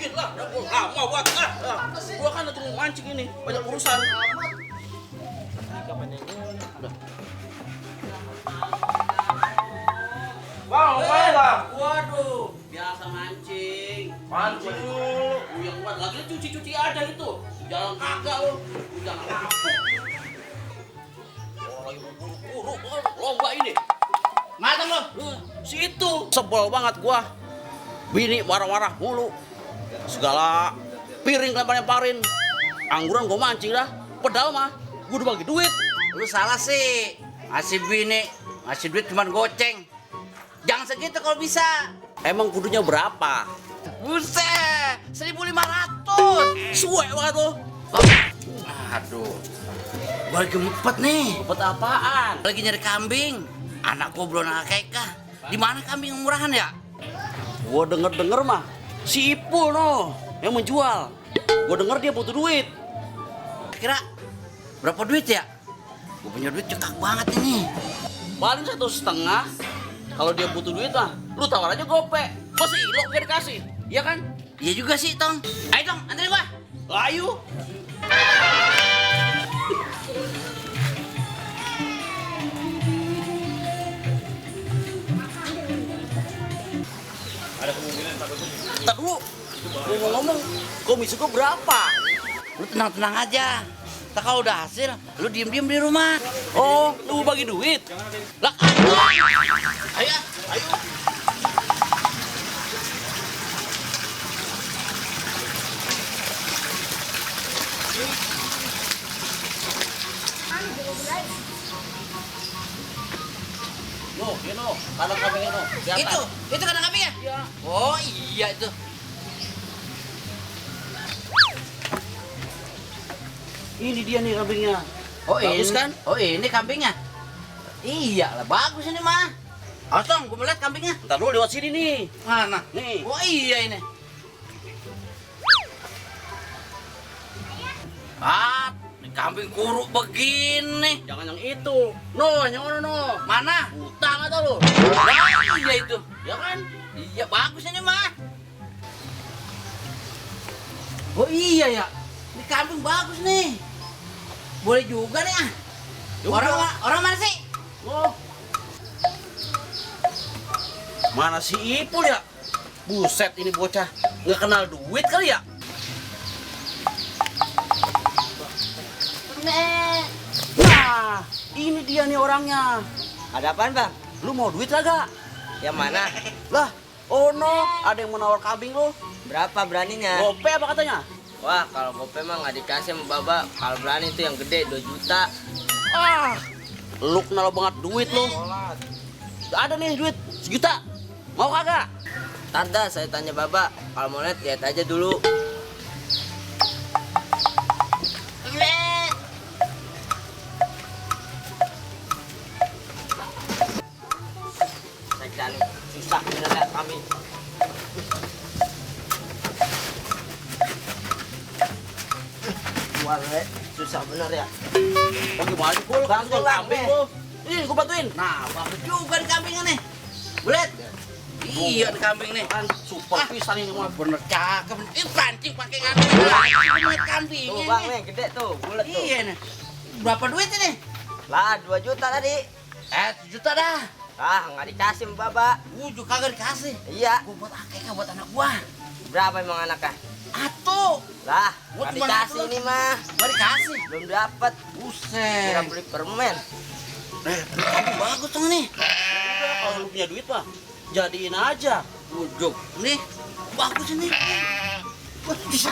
nih lah. Lama buat gua kan lagi mau mancing ini, banyak urusan. Udah. Bang, ngapain bang? Waduh, biasa mancing. Mancing lu. Yang buat lagi cuci-cuci aja itu. Jalan kagak lu. Jangan lapuk. Oh, lagi buru-buru lomba ini. Matang lo. Situ sebel banget gua. Bini marah-marah mulu. Segala piring lempar-lemparin. Angguran gua mancing dah. Padahal mah gua udah bagi duit. Lu salah sih. Ngasih bini, ngasih duit cuman goceng. Jangan segitu kalau bisa. Emang kudunya berapa? Buset, 1.500. Suwe banget lo. Aduh. Gua lagi ngepet nih. Dapat apaan? Lagi nyari kambing. Anak gua belum akekah. Di mana kambing yang murahan ya? Gua denger mah si Ipul no yang menjual. Gua denger dia butuh duit. Kira berapa duit ya? Gua punya duit cekak banget ini. Paling 1,5. Kalau dia butuh duit mah, lu tawar aja gope. Masa ilok gak dikasih? Iya kan? Iya juga sih, Tong. Ayo, Tong, anterin gua. Ayo. Ada kemungkinan takut. Ntar dulu, ngomong-ngomong, komisi gua berapa? Lu tenang-tenang aja. Tak kalau udah hasil, lu diem-diem di rumah. Oh, lu bagi duit? Lah, Ayo, ayo. no, ya no, kandang kambingnya no. Di atas. Itu kandang kambing ya? Iya. Oh iya itu. Ini dia nih kambingnya. Oh Bagus ini kan? Oh ini kambingnya. Iya lah bagus ini mah. Awas dong, gue melihat kambingnya. Ntar dulu lewat sini nih. Mana? Nih. Oh iya ini. Ah, ini kambing kuruk begini. Jangan yang itu. No, yang mana no? Mana? Utang atau lu? Nah, iya itu. Ya kan? Iya bagus ini mah. Oh iya ya. Ini kambing bagus nih. Boleh juga nih ah. Yaudah. Orang mana sih? Oh. Mana si Ipul ya? Buset ini bocah. Nggak kenal duit kali ya? Nah, ini dia nih orangnya. Ada apaan bang? Lu mau duit lah gak? Yang mana? Lah, oh no, ada yang menawar kambing lu. Berapa beraninya? Gope apa katanya? Wah kalau gope mah nggak dikasih sama baba. Kalau berani itu yang gede 2 juta. Ah, lu kenal banget duit lu. Ada nih duit 1 juta. Mau kagak? Tanda saya tanya baba. Kalau mau lihat aja dulu. Saya cari susah bener lihat kami. Warna susah bener ya. Oh gimana Pul? Bantu, Kambing Bang. lu. Ini gua bantuin. Nah, bagus juga nih kambingnya nih. Bulet. Iya nih kambing nih. Kan super pisan ini mah. Bener cakep. Ih pancing pakai kambing. Lihat kambingnya Tuh bang nih. nih gede tuh bulat tuh. Iya nih. Berapa duit ini? Lah 2 juta tadi. 1 juta dah. Ah nggak dikasih sama baba. Ujuk kagak dikasih. Iya. Gua buat akekah buat anak gua. Berapa emang anaknya? Atuh. Lah Gua nggak cuma dikasih satu. ini mah. Gak dikasih. Belum dapat. Buset. Kira beli permen. Kambing bagus tuh nih. Udah, kalau lu punya duit mah jadiin aja. Ujuk. Nih. Bagus ini. Wah, bisa.